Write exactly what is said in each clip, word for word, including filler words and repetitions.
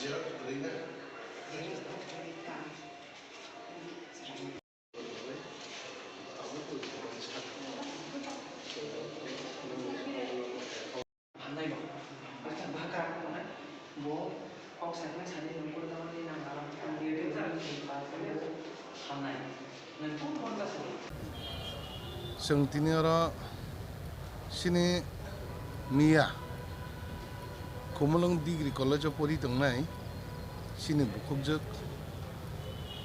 Hamnai bo. Bwkha bwkha kok hwnai bo kok saknai sani nungkul tamani nang aram tangwi twi jani twi pa twi hamnai. Nwng tong tong ka sani. Chwng tini oro chini miya Khumulwng Degree College o pori tongnai chini bukhukjwk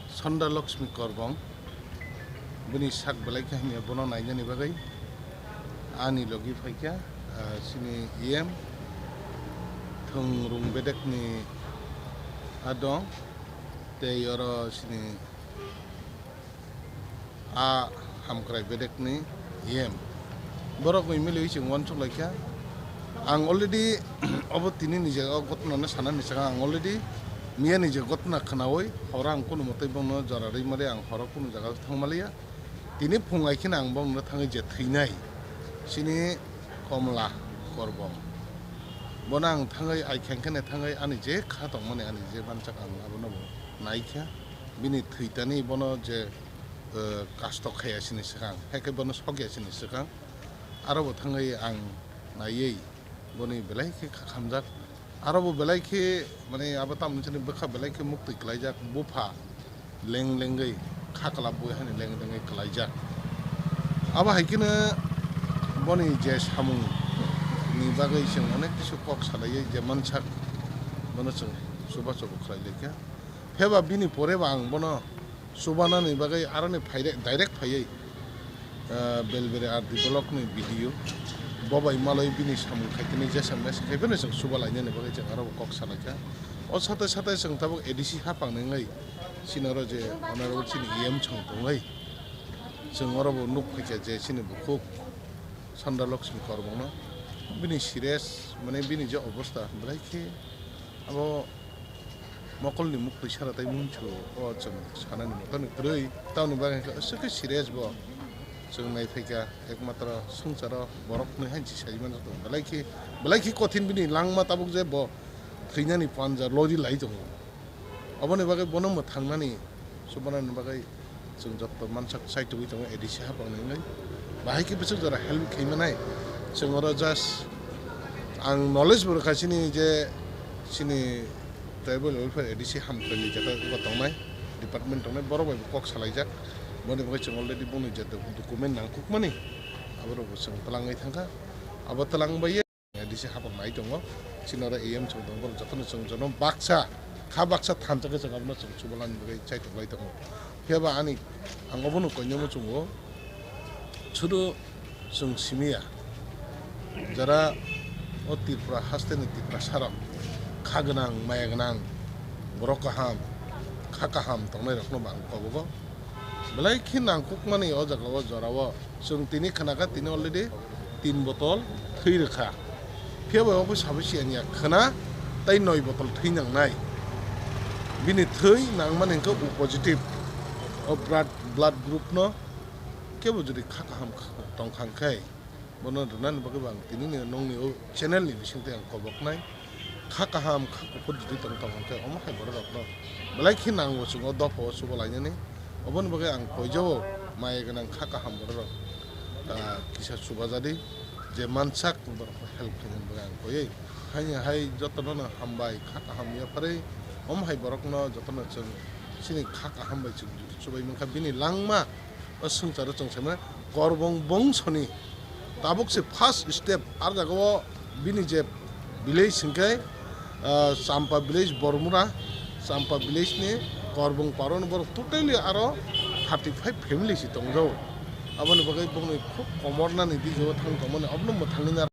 Sandra Lakshmi Korbong, bini sak belai khe hamya, bono nainani bagwi ani logi phaikha, ah, chini E M Thwngrung bedekni adong, tei oro chini a Hamkrai bedekni E M. Borok bai milwi chwng uansuk laikha. Ang already obo tini ni jaga o ghotna no sanani swkang ang already miya ni je ghotna khwnawi horo ang kunu mwtai bono jora rwi mali, ang horo kunu jaga thang maliya. Tini phung ai kheno ang bono thangwi je thwinai chini Komla Korbong. Bono ang thangwi ai kheng kheno thangwi ani je kha tongmani, ani je mansak ang abono bo naikha. Bini thwitani bono je eh, kasto khaya sini swkang, hai khe bono sokya sini swkang. Aro bo thangwi ang naiwi boni belai khe kha khamjak. Aro bo belai khe, mane, abo tamoni sini bwkha belai khe muktwi kwlaijak, bupha leng lengwi kha kwlap bui hani leng lengwi kwlaijak. Abo hai kheno boni je samung ni bagwi chwng onek kisu kok salaiwi je mansak, bono chwng chubachu bo khlai laikha. Pheba bini pore ba ang bono chubanani bagwi aroni phaire-, direct phaiwi, ah, Belberi R D block ni B D O bo bai malwi bini samung khaitini jesa mesa khai phano chwng chuba lainani bagwi chwng aro bo kok salaikha. O sate sate chwng tabuk A D C hapang ni wngwi chini oro je honorable chini E M chwng tongwi chwng oro bo nuk phaikha je chini bukhuk Sandra Lakshmi Korbongno bini serious, mane, bini je obostha belai khe abo mokolni muktwi sara tai mungchu o chwng sanani mokolni kwrwi. Tamoni bagwi khe aswk khe serious bo chwng nai phaikha, ekmatro swngcharo borokni hai se sai mano belai khe, belai khe kothin bini langma tabuk je bo thwinani panja lori lai tongo. Oboni bagwi bono mwthangnani, chubanani bagwi chwng jotto mansak chaitugwi tongo A D C hapangni wngwi. Bahai khe bwswk jora help khaimanai. Chwng oro just ang knowledge bo rwkha chini je chini Tribal Welfare A D C Hamkrai ni jeta tongnai department tongnai, borok bai bo kok salaijak. Boni bagwi chwng already boni je document nangkukmani aborok bo chwng twlangwi thangkha. Abo twlang bai A D C hapang nai tongo, chini oro E M chwng tongo, borok jotono chwng jono baksa, kha baksa thansa khe chwng abono chwng chubalani bagwi chai tonglai tongo. Phiya ba ani, ang obono koinemo chwngo, sudu chwng simiya, jara o Tripura hasteni Tiprasarok kha gwnang, maya gwnang, borok kaham, kha kaham tongnai rokno bo ang kobogo. Belai khe nangkukmani o jaga o jora o. Chwng tini khna kha, tini already tin botol thwi rwkha. Phiya bai obo sabai se ya khna tei noi botol thwi nangnai. Bini thwi nangmani hwnkhe O positive. O blood, blood group no kebo jodi kha kaham tong kha khe, bono rwnani bagwi bo ang tini ni nongni o channel ni bisingtwi ang koboknai. Kha kaham, kha kuphur jodi tong tong khe, omo hai borok rok no belai khe nango chwng o dopha o chuba lainani. Oboni bagwi ang koijao, maya gwnang kha kaham borok rok, ah, kisa chuba jadi, je mansak borok no help khainani bagwi ang koiwi. Haini hai jotono no hambai, kha kaham yapharwi, omo hai borok no jotono chwng chini kha kaham bai chwng jodi chubai mankha, bini langma o swngcharo chwng saimano Korbong bongsoni tabuk se first step, ar jaga o bini je village hwnkhe, ah, Champa village, Bormura Champa village ni Korbong paro ni borok totally aro thirty five family se tongjago. Aboni bagwi bongni khub komornani dijo thang tongmani, abono mwthangwi na